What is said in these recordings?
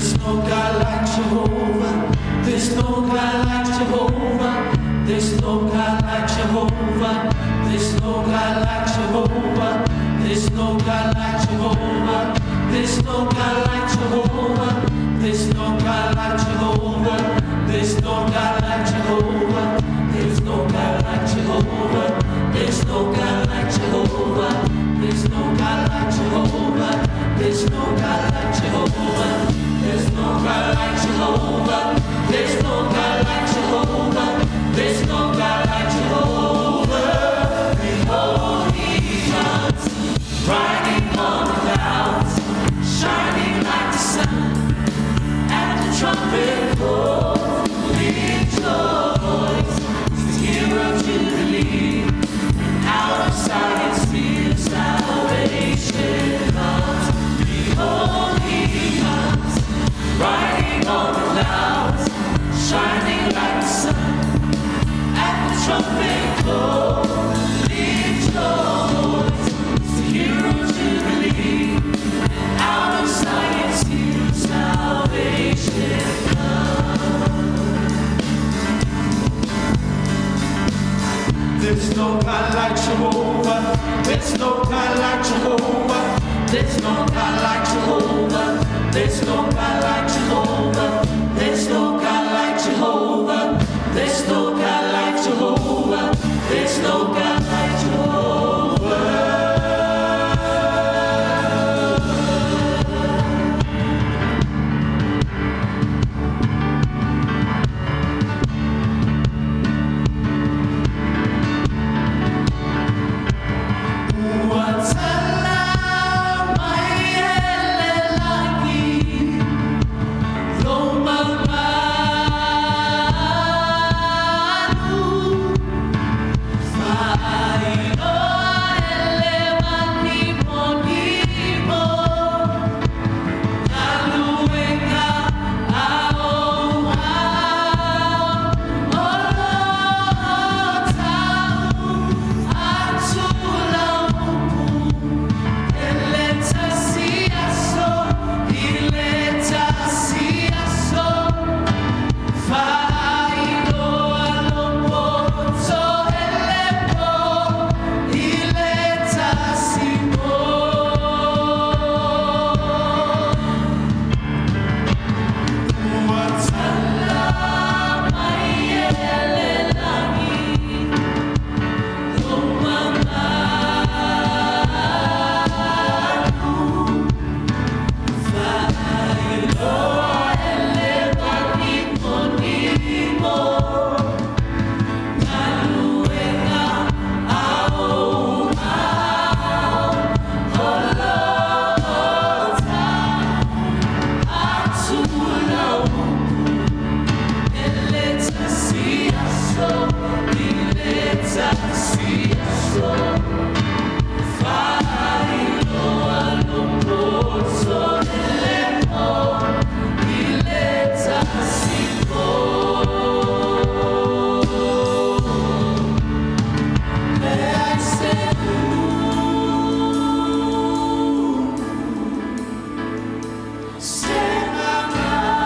There's no God like Jehovah. There's no God like Jehovah. There's no God like Jehovah. There's no God like Jehovah. There's no God like Jehovah. There's no God like Jehovah. There's no God like Jehovah. There's no God like Jehovah. There's no God like Jehovah. There's no God like Jehovah. There's no God like Jehovah. There's no God like Jehovah. There's no God like Jehovah. There's no God like Jehovah. There's no God like Jehovah. Behold, he comes, riding on the clouds, shining like the sun. At the trumpet call, lift your voice, it's the year of jubilee. And out of Zion's hill salvation comes. Behold, he comes, riding on the clouds, shining like the sun. At the trumpet call, lift your voice, it's the year of jubilee. And out of Zion's hill salvation comes. There's no God like Jehovah. There's no God like Jehovah. There's no God like Jehovah. There's no God like Jehovah. There's no God like Jehovah. There's no God like Jehovah. There's no God like Jehovah. Ua tala mai e le lagi lou mamalu, Faailoa e le manimonimo galuega a ou aao, O lo o tau atu lau upu e le tasi aso, i le tasi aso, Faailoa lou poto e le po, i le tasi po. Ua tala mai e le lagi lou mamalu, Faailoa e le manimonimo galuega a ou aao, O lo o tau atu lau upu e le tasi aso, i le tasi aso, Faailoa lou poto e le po, i le tasi po. Leai se upu, se gagana.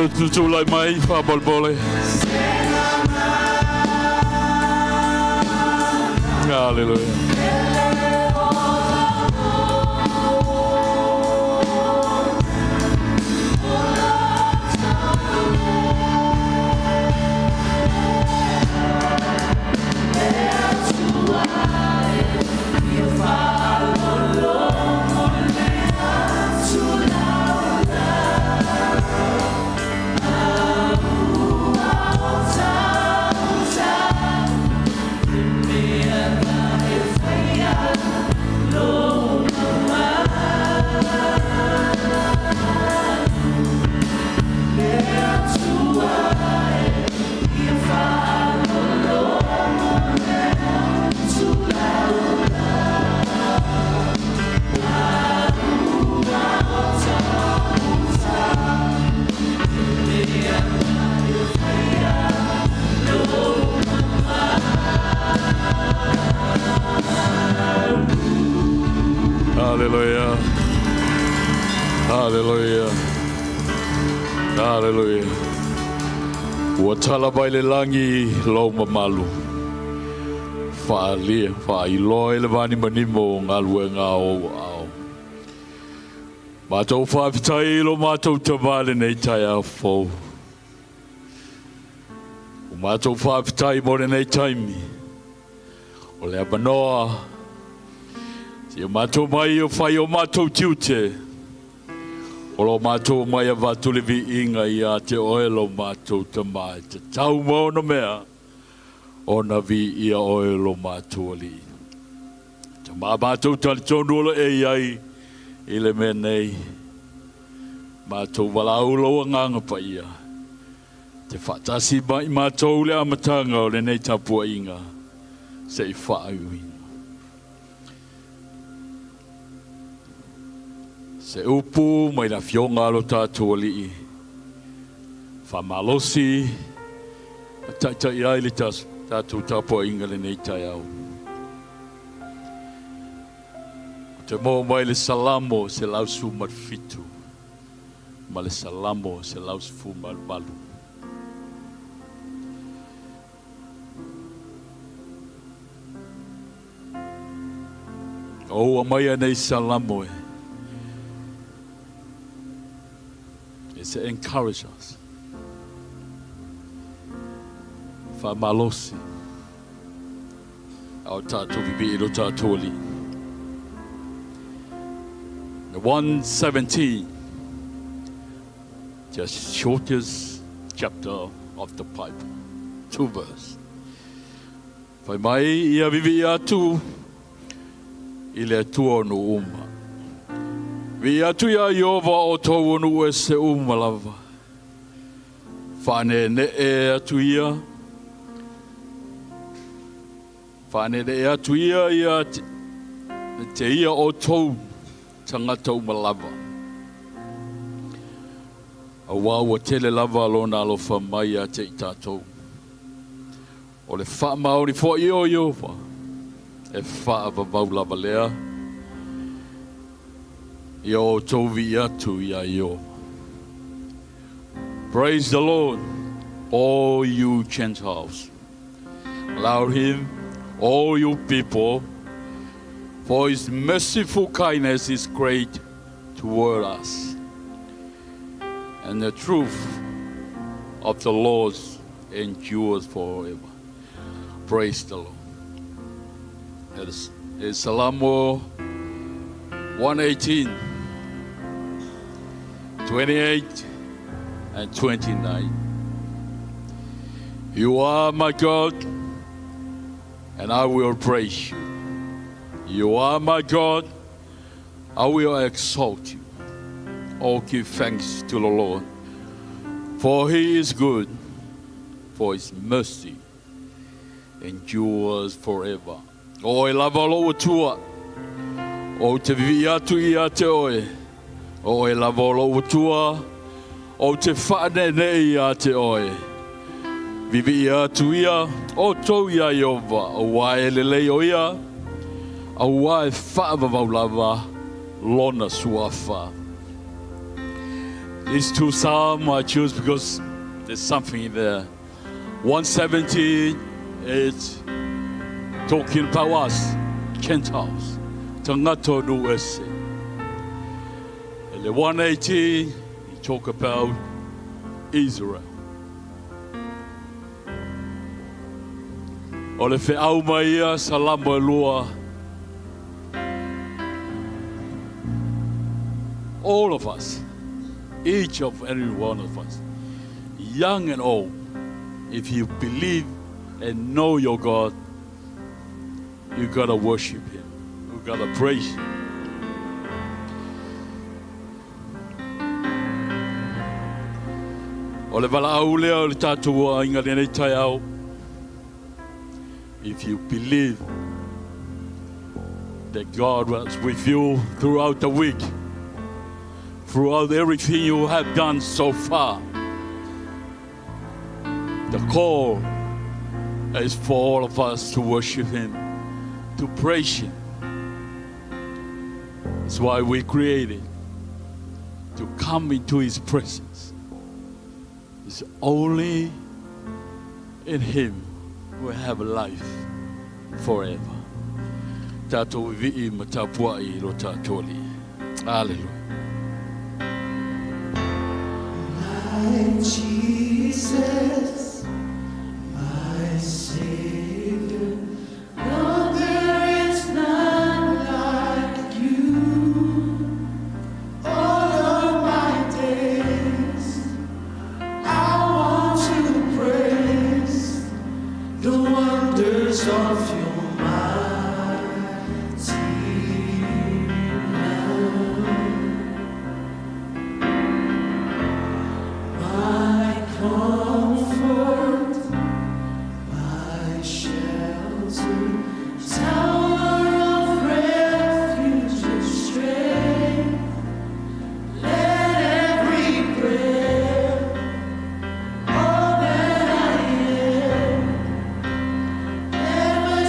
Tutulai mai faamolemole. Hallelujah. Hallelujah. Hallelujah. Hallelujah. Ua tala mai le lagi lou mamalu. Faaalia, faailoa i le vanimonimo o galuega a ou aao. Matou faafetai i lo matou Tama i lenei taeao fou. Ua matou faafetai mo lenei taimi o le avanoa seia matou mai o fai o matou tiute o lo matou mai avatu le viiga ia te oe lo matou Tama e tatau ma ona mea ona viia oe lo matou Alii. Tama matou talitonu o lo e i ai i le mea nei. Matou valaau lou Agaga Paia te faatasi mai matou le amataga o lenei tapuaiga se i faaiuina. Se upu mai le Afioga a lo tatou Alii, faamalosi ma taitai ai le tatou tapuaiga lenei taeao. Ou te maua mai le Salamo 117 ma le Salamo 118. O ua mai nei Salamo e It's to encourage us. Faamalosi. A o tatou vivii lo tatou Alii. The 117, just shortest chapter of the Bible. Two verse. Fai mai ia vivii atu i le Atua o nuu uma. Vivii atu iā Ieova o outou o nuu ese uma lava. Faaneenee atu ia, faaneenee atu ia ia te ia outou tagata uma lava. Auā ua tele lava lona alofa mai ia te i tatou. O le faamaoni foi o Ieova, e faavavau lava lea ia outou vii atu iā Ieova. Praise the Lord, all you Gentiles. Laud him, all you people, for his merciful kindness is great toward us. And the truth of the Lord endures forever. Praise the Lord. It's, it's Salamo 118, 28 and 29. You are my God, and I will praise you. You are my God, I will exalt you. Oh, give thanks to the Lord, for he is good, for his mercy endures forever. O oe lava lou Atua, ou te vivii atu ia te oe. O oe lava o lou Atua, ou te faaneenee ia te oe. Vivii atu ia outou iā Ieova, auā e lelei o ia, auā e faavavau lava lona suafa. These two psalms I choose because there's something in there. 170 is talking about us, Gentiles, tagata o nuu ese. And the 180, he talk about Israel. O le feau mai ia Salamo e lua. All of us, each of every one of us, young and old, if you believe and know your God, you gotta worship Him. You gotta praise Him. O le valaau lea o le tatou aiga lenei taeao. If you believe that God was with you throughout the week, throughout everything you have done so far, the call is for all of us to worship Him, to praise Him. That's why we created to come into His presence. It's only in Him we have life forever. Tatou vivii ma tapuai i lo tatou Alii. Hallelujah. My Jesus, my Savior, Lord, there is none like you. All of my days, I want to praise the wonders of your mighty love. My comfort, my shelter, tower of refuge and strength. Let every breath, all that I am, ever.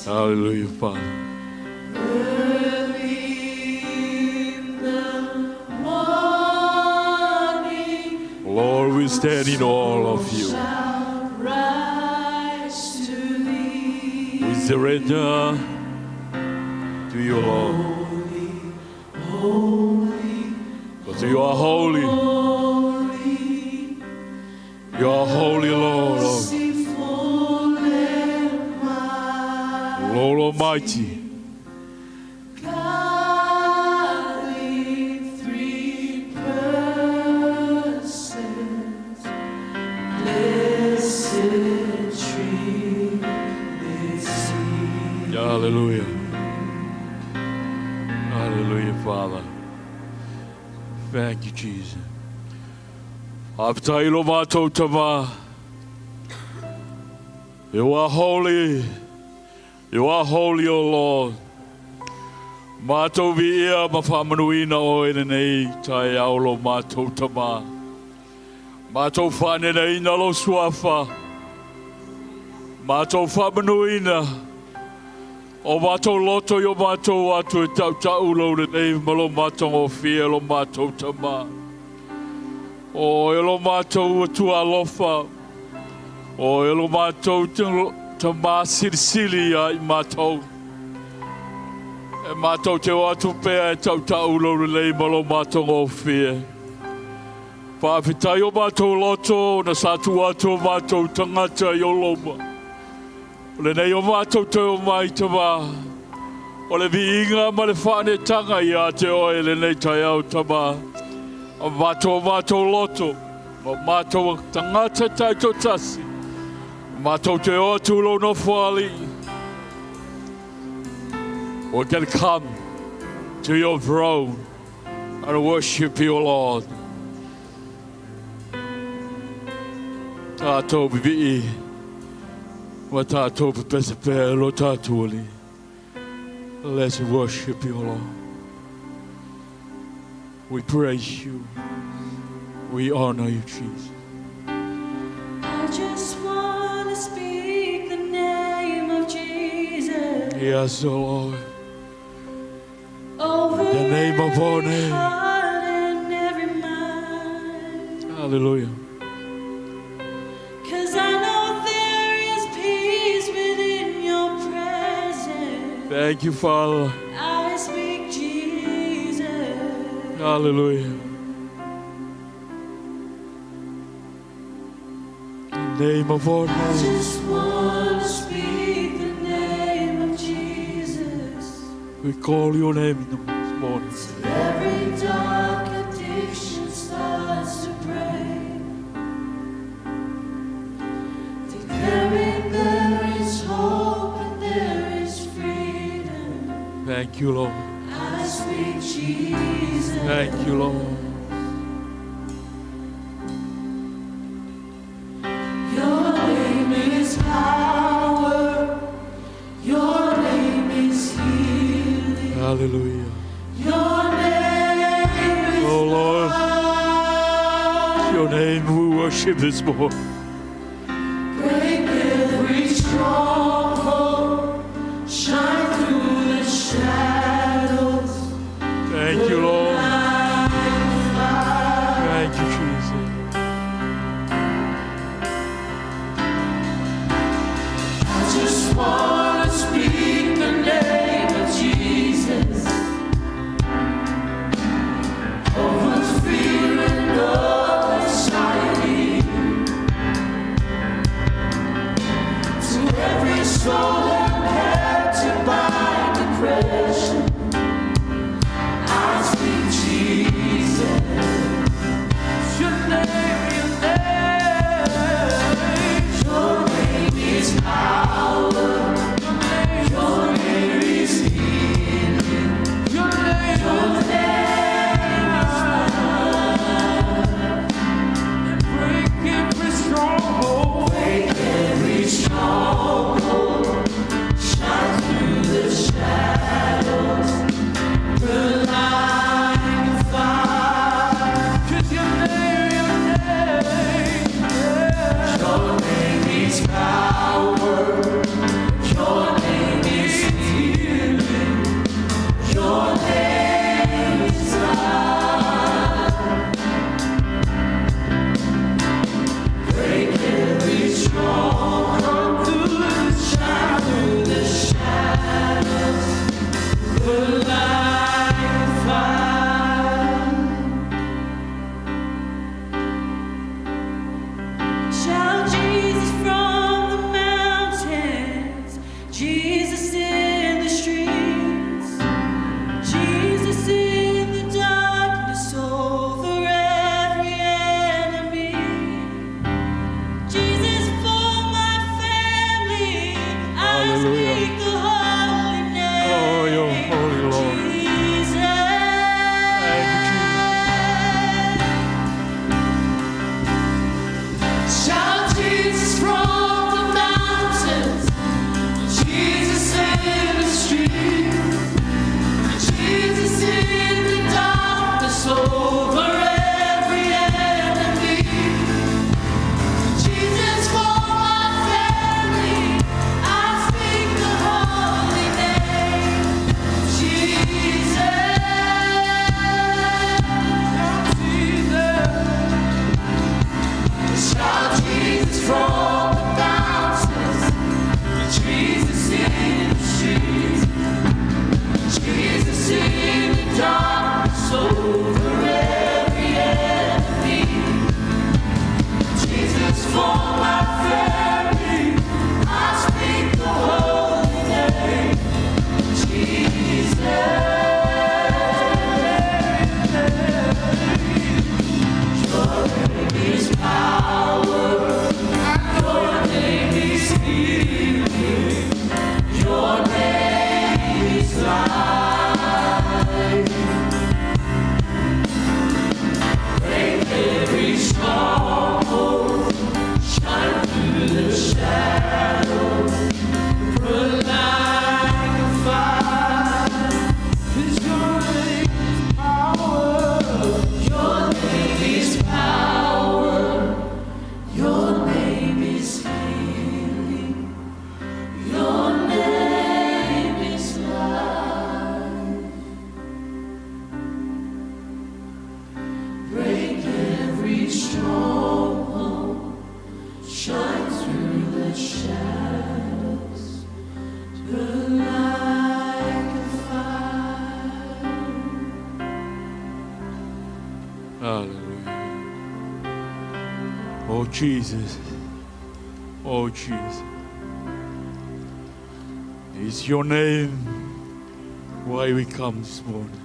Hallelujah, Father. Early in the morning, Lord, we stand in awe of you. shall rise to thee. We surrender to you, Lord. Because you are holy. Holy, You are holy, Lord. merciful and mighty. Lord Almighty. God in three persons, blessed Trinity. Hallelujah. Hallelujah, Father. Thank you, Jesus. Faafetai lo matou Tama. You are holy. You are holy, O Lord. Matou viia ma faamanuina oe lenei taeao lo matou Tama. Matou faaneneina lou suafa. Matou faamanuina o matou loto i o matou atu e tautau lou lelei ma lo matagofie lo matou Tama. O e lo matou Atua alofa, o e lo matou Tama silisili ia i matou. E matou te o atu pea e tautau lou lelei ma lo matagofie. Faafetai o matou loto na sa tuu atu o matou tagata i ou luma. O lenei o matou toe o mai Tama. O le viiga ma le faanetaga ia te oe lenei taeao Tama. O matou o matou loto, o matou tagata taitoatasi. Matou te o atu lou nofoalii. We can come to your throne and worship you, Lord. Tatou vivii ma tatou pepese pea lo tatou Alii. Let's worship you, Lord. We praise you. We honor you, Jesus. I just want to speak the name of Jesus Yes, O Lord. over The name of all every names. heart and every mind. Hallelujah. 'Cause I know there is peace within your presence. Thank you, Father. I speak Jesus. Hallelujah. The name of all I names. just want to speak the name of Jesus. We call your name this morning. Till every dark addiction starts to break. Declaring there is hope and there is freedom. Thank you, Lord. I speak Jesus. Thank you, Lord. Your name is power. Your name is healing. Hallelujah. Your name is Oh, Lord. life. Your name we worship this morning. Break every stronghold. Shine through the shadows. Thank you, Lord. Thank you, Jesus. I just wanna speak the name of Jesus over fear and all anxiety. To every soul held captive by depression, I speak Jesus. Your name, your name, your name is power. Your name is healing. Your name, your name is love. Break every stronghold. Break every stronghold. Hallelujah. speak the holy name. Oh, you're holy, Lord. Jesus. Thank you, Jesus. Shout Jesus from the mountains, Jesus in the streets, Jesus in the darkness over every enemy. Jesus for my family, I speak the holy name. Jesus, Jesus. Shout Jesus from the mountains, Jesus in the streets, Jesus in the darkness over every enemy. Jesus for my family, I speak the holy name. Jesus. Your name is power. Your name is healing. Your name is life. Break every stronghold. Shine through the shadows. Burn like a fire. 'Cause your name is power. Your name is power. Your name is healing. Your name is life. Break every stronghold. Shine through the shadows. Burn like a fire. Hallelujah. Oh, Jesus. Oh, Jesus. It's your name why we come this morning.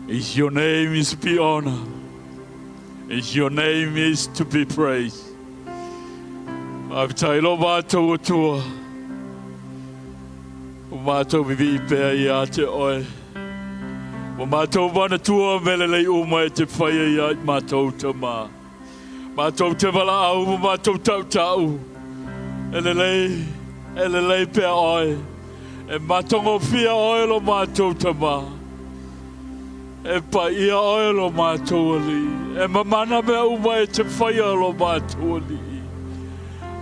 It's your name is to be honored. It's your name is to be praised. Faafetai lo matou Atua. O matou vivii pea ia te oe. O matou manatua mea lelei uma e te faia ia i matou tama. Matou te valaau ma matou tautau. E lelei pea oe. E matagofie oe lo matou Tama. E paia oe lo matou Alii. E mamana mea uma e te faia lo matou Alii.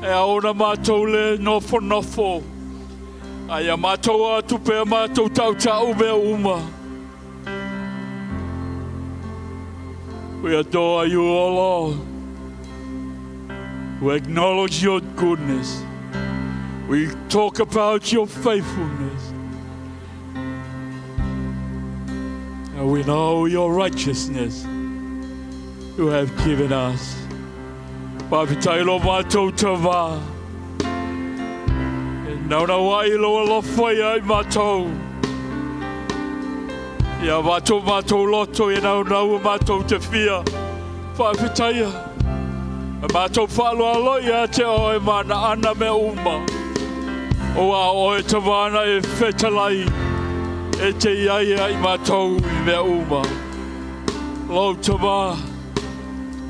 E ao ona matou le nofonofo. Ae ia matou o atu pea matou tautau mea uma. We adore you, O Lord. We acknowledge your goodness. We talk about your faithfulness. And we know your righteousness you have given us. Faafetai lo matou Tama. E naunau ai lou alofa ia i matou. Ia matou matou loto e naunau matou te fia. Faafetaia. E matou faaaloalo ia te oe ma na ana mea uma. O a oe Tama na e fetalai. E te ia ia i matou i mea uma. Lou Tama.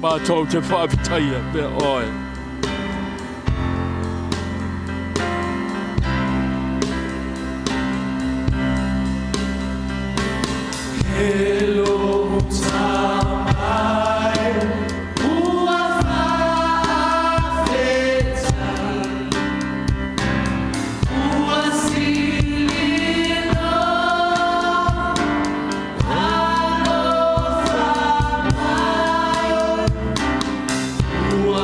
Matou te faafetaia pea oe. Hello, tamai, ua faafetai, ua sili lou alofa mai, ua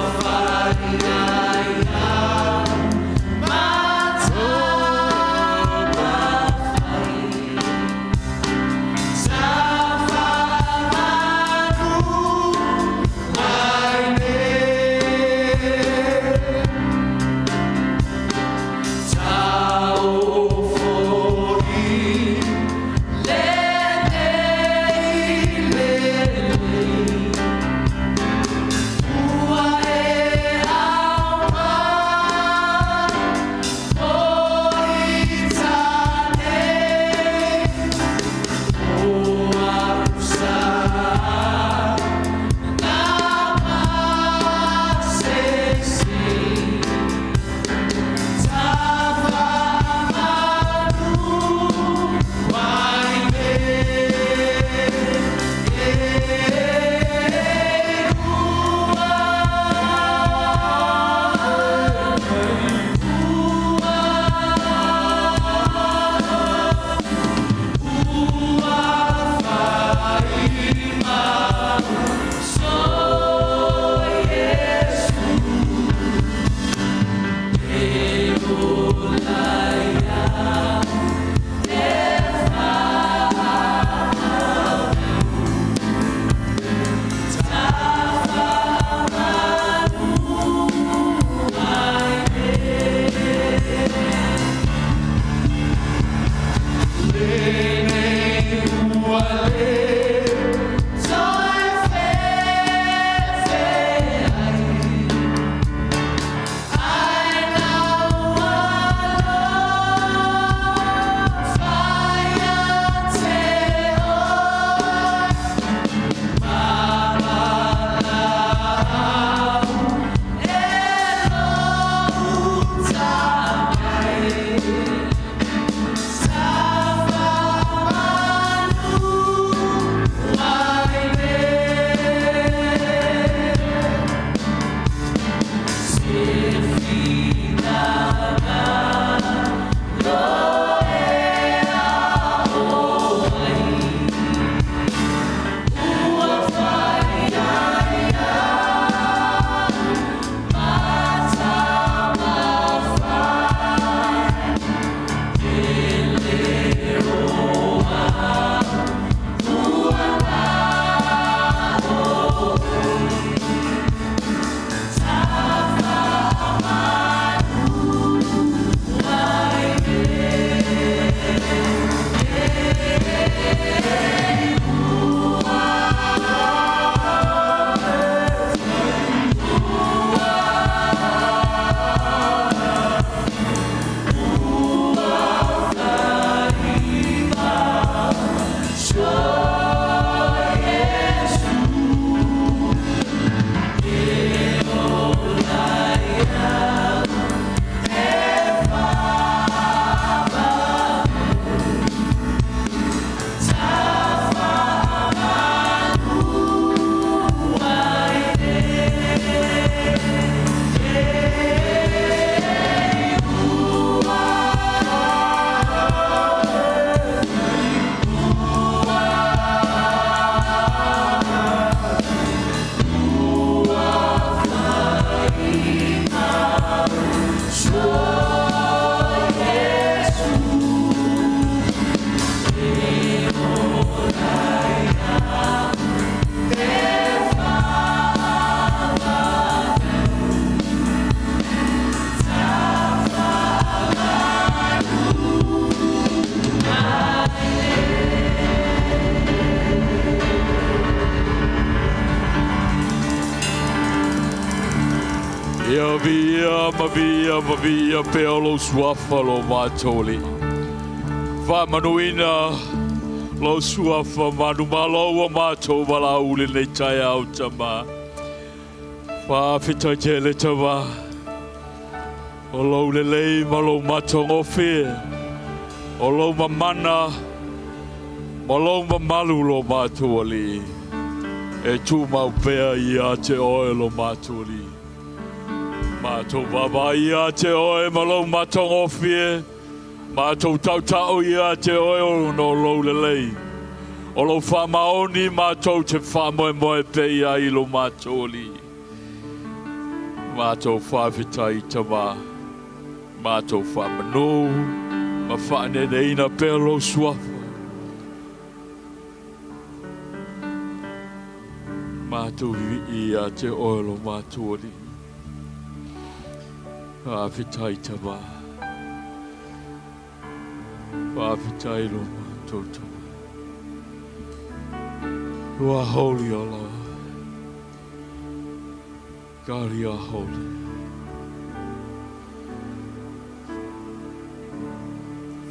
Ia viia ma viia ma viia pea lou suafa lo matou Alii. Faamanuina lou suafa manumalo ua matou valaau i lenei taeao Tama. Faafetai tele Tama o lou lelei ma lou matagofie, o lou mamana ma lou mamalu lo matou Alii e tumau pea ia te oe lo matou Alii. Matou vaavaai ia te oe ma lou matagofie, matou tautau ia te oe ona o lou lelei. O lou faamaoni matou te faamoemoe pea i ai lo matou Alii. Matou faafetai Tama, matou faamanu ma faaneneina pea lou suafa. Matou vivii ia te oe lo matou Alii. Faafetai Tama. Faafetai lo matou Tama. You are holy, O Lord. God, you are holy.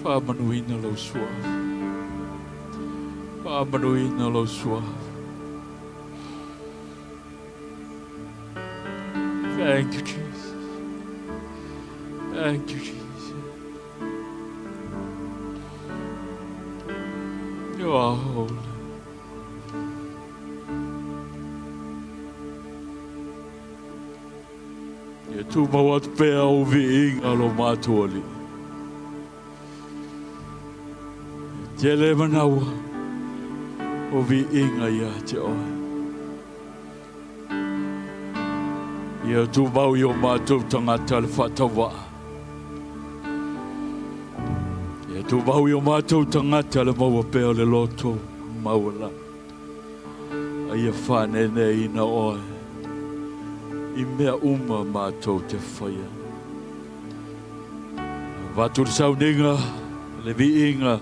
Faamanuina lou suafa. Faamanuina lou suafa. Thank you, Jesus. Thank you, Jesus. You are holy. Ia tumau atu pea ou viiga lo matou Alii. E tele manawa o viiga ia te oe. Ia tumau i o matou tagata le faatauvaa. Tumau i o matou tagata le maua pea o le loto maualalo. A ia faaneeneeina Oe i mea uma matou te faia. Avatu le sauniga, le viiga,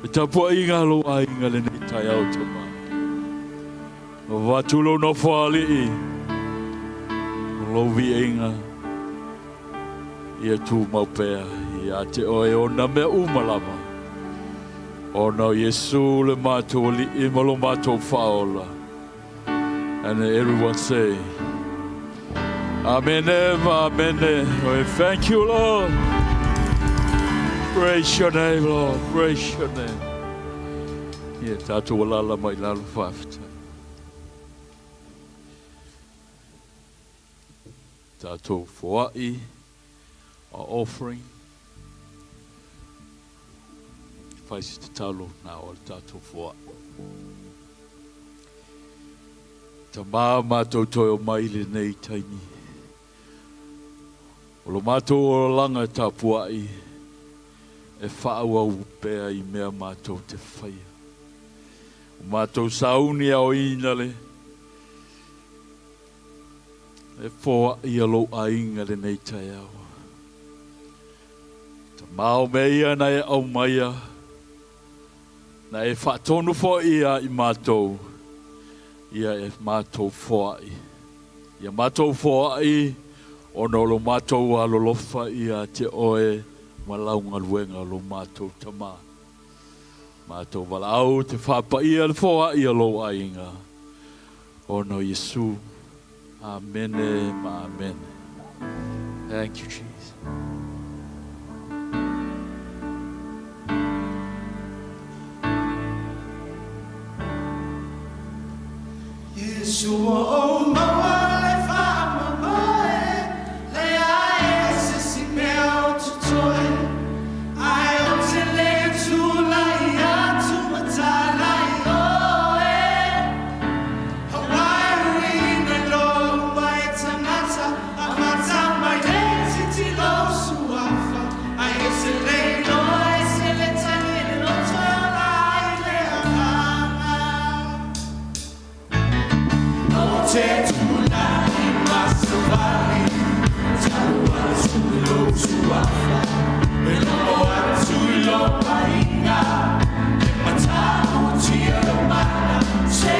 le tapuaiga a lou aiga lenei taeao Tama. Avatu lou nofoalii, lou viiga, ia tumau pea ia te oe ona mea uma lava, ona o Iesu le matou Alii ma lo matou Faaola. And everyone say, Amene ma Amene. Oh, thank you, Lord. Praise your name, Lord. Praise your name. Ia tatou alala mai lalo faafetai. Tatou foai, our offering. Fai se tatalo na o le tatou foai. Tama matou toe o mai lenei taimi. O lo matou olaga tapuai e faaauau pea i mea matou te faia. O matou sauni aoina le e foai a lou aiga lenei taeao. Tama o mea ia na e aumaia, na e faatonu foi ia i matou, ia e matou foai. Ia matou foai ona o lo matou alolofa ia te oe ma lau galuega lo matou Tama. Matou valaau te faapaia le foai a lou aiga ona o Iesu. Amene ma amene. Thank you, Jesus. Iesu o maua le faamoemoe, leai se isi mea o totoe, ae ou te le tulai atu ma talai oe. Hawaii uina lou mai tagata, amata mai le titilo suafa, ai e se le iloa e se le tali e le loto e ola ai le agaga. Ou te tulai ma savali, tau atu i lou suafa, e logo atu i lou aiga, e matautia lou mana, se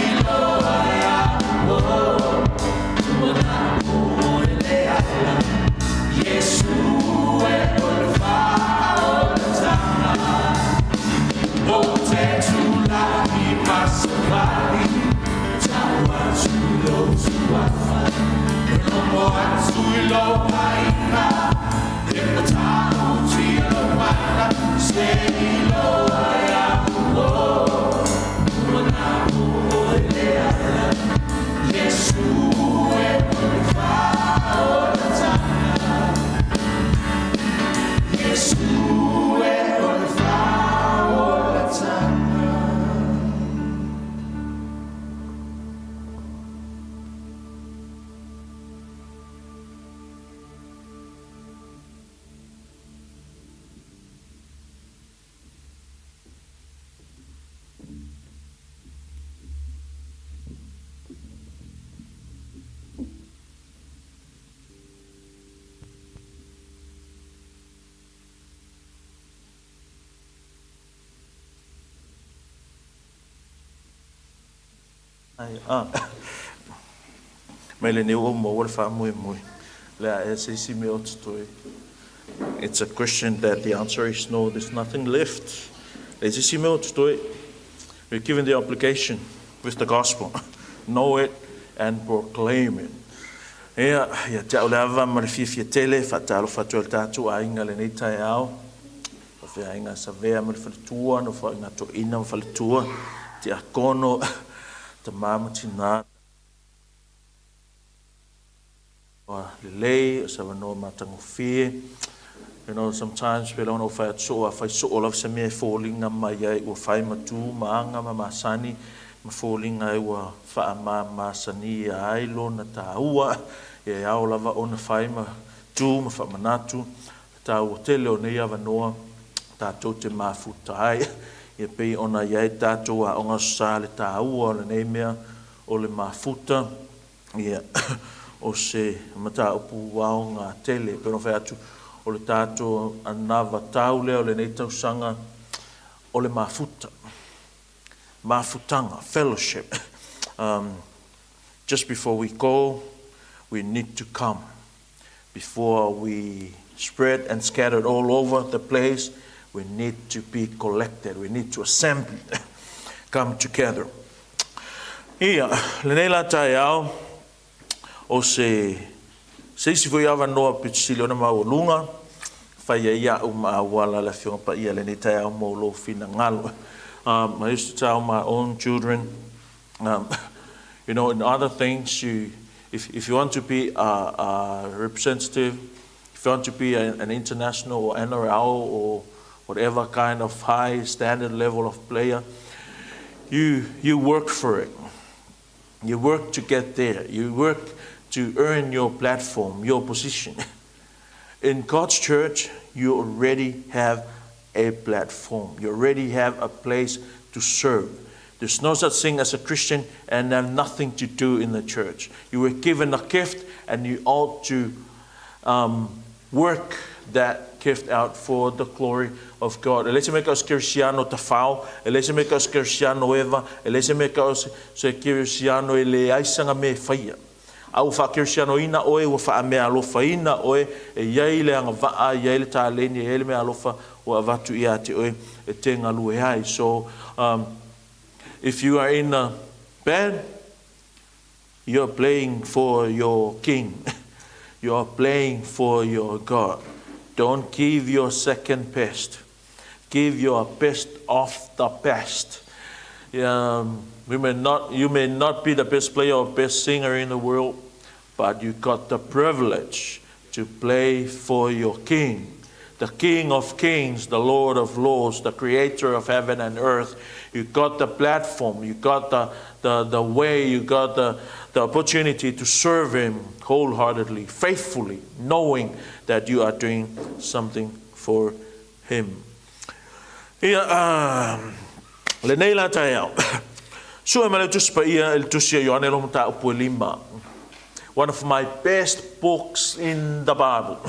iloa e au o, ua na oe le ala, Iesu e o le faaolataga. Ou te tulai ma savali, tau atu i lou suafa, e logo atu i lou aiga, e matautia lou mana, se iloa e au o, ua na oe le ala, Iesu e o le faaolataga. Iesu e o le faaolataga. Ai, a. Mai lenei ua maua le faamoemoe. Le a ea se isi mea o totoe. It's a question that the answer is no, there's nothing left. Le se isi mea o totoe. We're given the obligation with the gospel. Know it and proclaim it. Ia, ia te au le ava ma le fiafia tele, faatalofa atu ai le tatou aiga lenei taeao. Faafeaiga Savea ma le faletua, nofoaiga Toeaina ma faletua, Tiakono, tama ma tina. Lelei, o se avanoa matagofie. You know, sometimes pei lava ona ou fai atu soo, a fai soo lava se mea e foliga mai ai ua fai ma tu ma aga ma masani ma foliga ai ua faamamasania ai lona taua, ia e ao lava ona fai ma tu ma faamanatu le taua tele o nei avanoa Tatou te mafuta ai, ia pei ona i ai tatou aoga sa le taua o lenei mea o le mafuta, ia, o se mataupu aoga tele. E pei ona fai atu, o le tatou anavatau lea o lenei tausaga o le mafuta, mafutaga, fellowship. Just before we go, we need to come. Before we spread and scattered all over the place, we need to be collected. We need to assemble, come together. Ia, lenei la taeao, o se se isi foi avanoa pito sili ona maualuga, fai ai a'u ma auala le Afioga Paia lenei taeao mo lou finagalo. I used to tell my own children, in other things, if you want to be a representative, if you want to be an international or NRL or whatever kind of high standard level of player, you work for it. You work to get there. You work to earn your platform, your position. In God's church, you already have a platform. You already have a place to serve. There's no such thing as a Christian and have nothing to do in the church. You were given a gift and you ought to work that gift out for the glory of God. E le se mea ka o se Kerisiano tafao, e le se mea ka o se Kerisiano eva, e le se mea ka o se Kerisiano e le aisaga me whaia. A ua faakerisianoina oe, ua faameaalofaina oe, e i ai le agavaa, e i ai le taleni, e i ai le meaalofa ua avatu ia te oe e te galue ai. So, if you are in a band, you're playing for your king. You are playing for your God. Don't give your second best. Give your best of the best. We may not, you may not be the best player or best singer in the world, but you got the privilege to play for your king, the King of kings, the Lord of lords, the creator of heaven and earth. You got the platform, you got the way, you got the opportunity to serve him wholeheartedly, faithfully, knowing that you are doing something for him. Ia, lenei la taeao, sue mai le Tusi Paia i le Tusi a Ioane lo mataupu e 5. One of my best books in the Bible.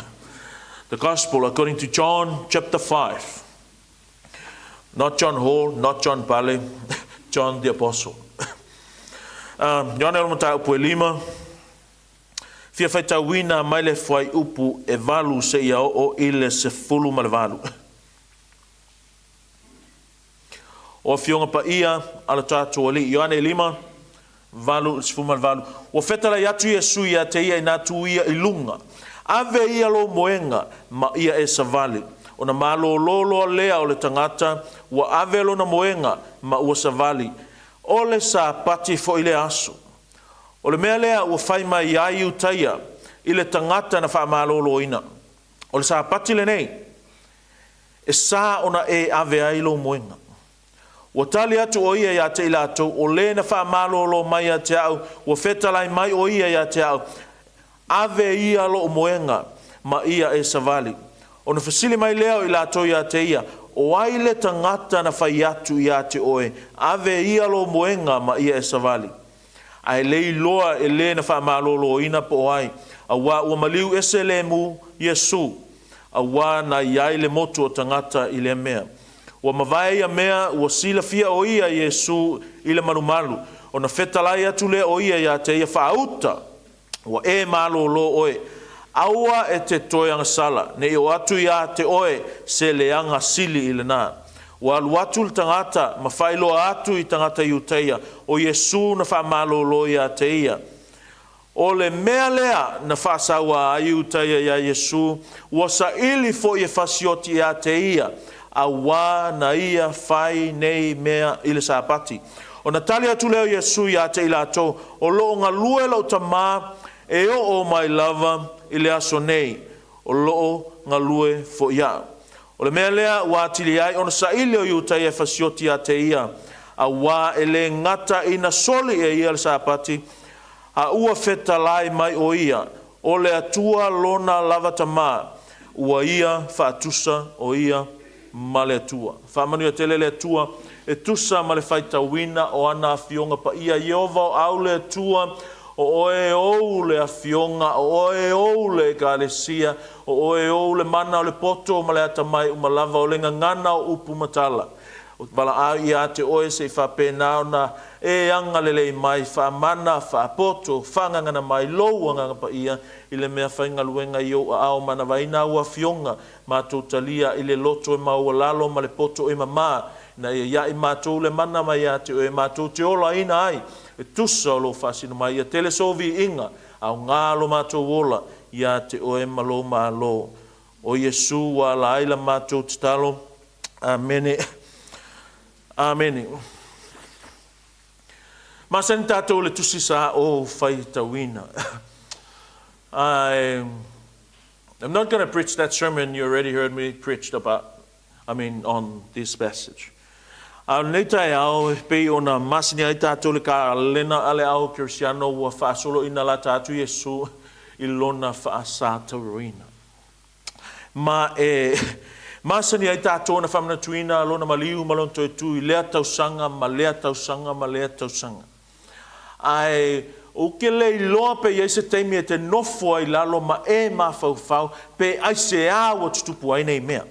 The Gospel according to John chapter 5. Not John Hall, not John Bale, John the Apostle. Ioane lo mataupu e 5. Fia faitauina mai le fuaiupu e 8 seia oo i le 18. O Afioga Paia a le tatou Alii. Ioane 5, 8 i le 18. Ua fetalai atu Iesu ia te ia ina tu ia i luga. Ave ia lou moega ma ia e savali. Ona malōlō loa lea o le tagata, ua ave lona moega ma ua savali. O le Sapati foi lea aso. O le mea lea ua fai mai ai Iutaia i le tagata na faamalōlōina. O le Sapati lenei, e sa ona e ave ai lou moega. Ua tali atu ʻo ia iā te i latou, o lē na faamalōlō mai ia te a'u, ua fetalai mai ʻo ia iā te a'u, Ave ia loʻu moega ma ia e savali. Ona fesili mai lea o i latou iā te ia, O ai le tagata na fai atu iā te ʻoe, Ave ia lou moega ma ia e savali? A e le iloa e lē na faamalōlōina po o ai, auā ua maliu ese lemu Iesū, auā na i ai le motu o tagata i lea mea. Ua mavae ia mea, ua silafia ʻo ia Iesū i le malumalu, ona fetalai atu lea ʻo ia iā te ia faauta, Ua e malōlō ʻoe, aua e te toe agasala, ne i o atu iā te ʻoe se leaga sili i lenā. Ua alu atu le tagata ma faailoa atu i tagata Iutaia, ʻo Iesū na faamalōlō iā te ia. ʻO le mea lea na faasauā ai Iutaia iā Iesū, ua saili foʻi e fasioti iā te ia, auā na ia fai nei mea i le Sapati. Ona tali atu lea o Iesū iā te i latou, O loo galue loʻu Tamā e oo mai lava i le aso nei, o loo galue foʻi aʻu. O le mea lea ua atili ai ona saili o Iutaia e fasioti iā te ia, auā e lē gata ina soli e ia le Sapati, a ua fetalai mai ʻo ia, o le Atua lona lava Tamā, ua ia faatusa ʻo ia. ma le Atua. Faamanuia tele le Atua e tusa ma le faitauina o ana Afioga Paia. Ieova o au le Atua, o oe e ou le Afioga, o oe e ou le Ekalesia, o oe e ou le mana o le poto ma le atamai uma lava o le gagana o upu ma tala. Valaau ia te oe se i faapena ona e agalelei mai, faamana, faapoto, faagagana mai lou Agaga Paia i le mea faigaluega i ou aao manavaina au Afioga, matou talia i le loto e maualalo ma le poto e mamā, ina ia iaʻi matou le mana mai ia te oe matou te olaina ai e tusa o lou faasino mai. Ia tele sou viiga, aoga lo matou ola ia te oe ma lou Malo. O Iesu ua ala ai la matou tatalo. Amene. Amene. Masani tatou le tusi sa ou faitauina. I I'm not going to preach that sermon you already heard me preached about, I mean, on this passage. A o lenei taeao, e pei ona masani ai tatou le kalena a le ao Kerisiano ua faasoloina lata atu Iesu i lona faasatauroina. Ma e masani ai tatou ona faamanatuina lona maliu ma lona toe tu i lea tausaga ma lea tausaga ma lea tausaga. Ae ou ke le iloa pe i ai se taimi e te nofo ai lalo ma e mafaufau pe aiseā ua tutupu ai nei mea.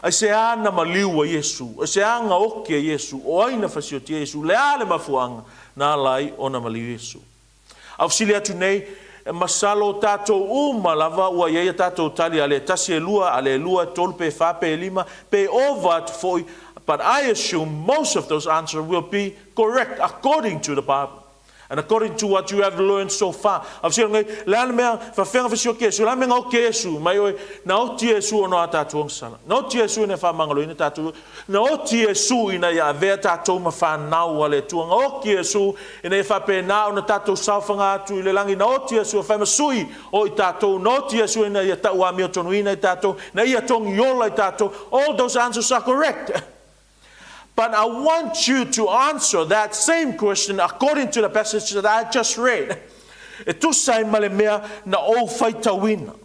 Aiseā na maliu ai Iesu? Aiseā na oki ai Iesu? O ai na fasiotia Iesu? Le a le mafuaaga na ala ai ona maliu Iesu? A fesili atu nei, e masalo o tatou uma lava ua i ai a tatou tali a le tasi e lua, a le lua e tolu pe fa pe lima, pe ova atu foi, but I assume most of those answers will be correct according to the Bible and according to what you have learned so far. A fesili atu nei, le a le mea, faafefea na fesioki Iesu, le a le mea na oti ai Iesu mai oe, na oti Iesu ona o a tatou agasala. Na oti Iesu ina ia faamagaloina tatou. Na oti Iesu ina ia avea tatou ma fanau a le Atua. Na oti Iesu ina ia faapena ona tatou saofaga atu i le lagi. Na oti Iesu e fai ma sui o i tatou. Na oti Iesu ina ia tauamiotonuina i tatou, ina ia togiola i tatou. All those answers are correct. But I want you to answer that same question according to the passage that I just read. E tusa ai ma le mea na ou faitauina.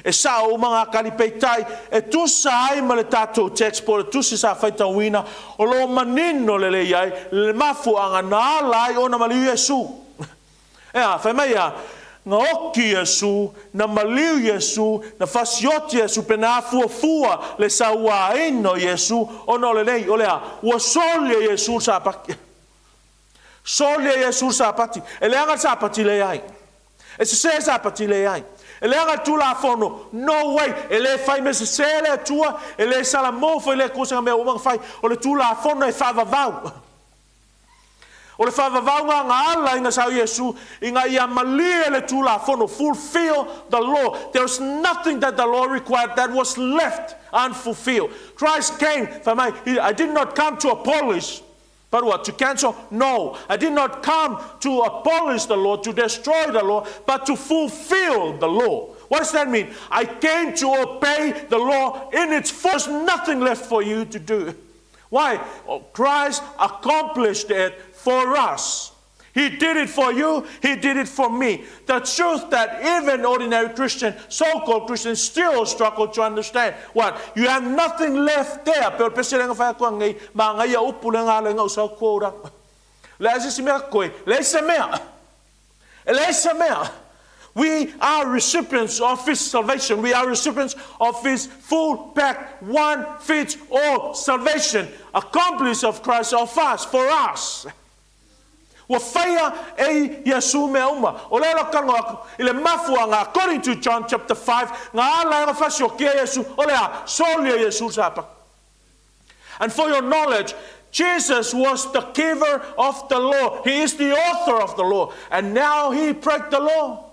E sao uma ngā kali peitai e tusa ai ma le tatou text po o le tusi sa faitauina o lo o manino lelei ai le mafuaaga na ala ai ona maliu Iesu. Ea, fai mai a, na oki Iesu, na maliu Iesu, na fasioti Iesu pe na afuafua le sauaina o Iesu ona o lenei, o le a? Ua soli e Iesu le sapati. Soli e Iesu le Sapati. E leaga le Sapati leai. E sese le Sapati leai. E leaga le Tulafono. No way! E le fai mea sese le Atua, e le salamo foi le Atua se mea ua uma ona fai. O le Tulafono e faavavau. O le faavavauga na ala ina sau Iesu ina ia malie le Tulafono, fulfill the law. There is nothing that the law required that was left unfulfilled. Christ came, fai mai, I did not come to abolish But what, to cancel? No, I did not come to abolish the law, to destroy the law, but to fulfill the law. What does that mean? I came to obey the law in its full. There's nothing left for you to do. Why? Oh, Christ accomplished it for us. He did it for you, He did it for me. The truth that even ordinary Christian, so-called Christians, still struggle to understand. What? You have nothing left there. Pe o le pese lenga whai akua ngei, ma ngai a upu lenga lenga usau kōra. Le ai se mea koe, le se mea. E leai se mea. We are recipients of His salvation. We are recipients of His full pack, one fits all salvation, accomplished of Christ of us, for us. Ua faia e Iesu mea uma. O lea lau kanoa aku i le mafuaaga, according to John chapter 5, nga ala e nga fasiokia Iesu, o le a? Soli e Iesu le sapati. And for your knowledge, Jesus was the giver of the law. He is the author of the law. And now he break the law.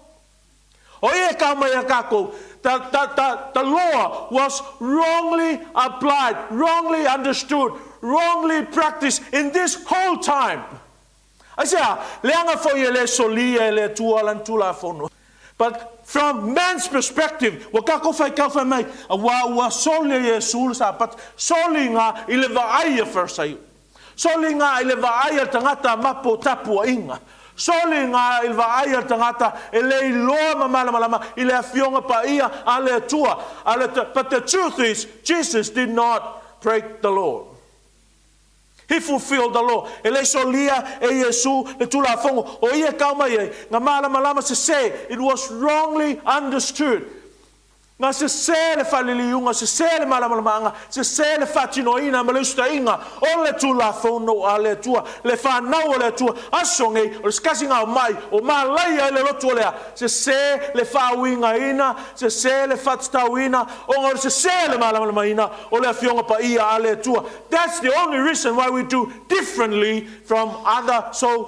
O ia e kau mai a kākou, the, the, the, the law was wrongly applied, wrongly understood, wrongly practiced in this whole time. Aisea, leaga foi e le solia e le Atua lana Tulafono. But from man's perspective, ua kākou faitau fai mai, auā ua soli e Iesu le Sapati, soli ngā i le vaai a Farisaio. Soli ngā i le vaai a le tagata mapo tapuaiga. Soliga i le vaai a le tagata e le iloa ma malamalama i le Afioga Paia a le Atua. A le But the truth is, Jesus did not break the law. He fulfilled the law. E le solia e Iesu le Tulafono. O ia kau mai ai, na malamalama sesē. It was wrongly understood. Na sesē le faaliliuga, sesē le malamalamaaga, sesē le faatinoina ma le usitaʻiga o le Tulafono a le Atua. Le fanau o le Atua, aso nei, o le se tasi o maʻi o malaia ai le lotu o lea, sesē le faauigaina, sesē le faatatauina, ona o le sesē le malamalamaina o le Afioga Paia a le Atua. That's the only reason why we do differently from other so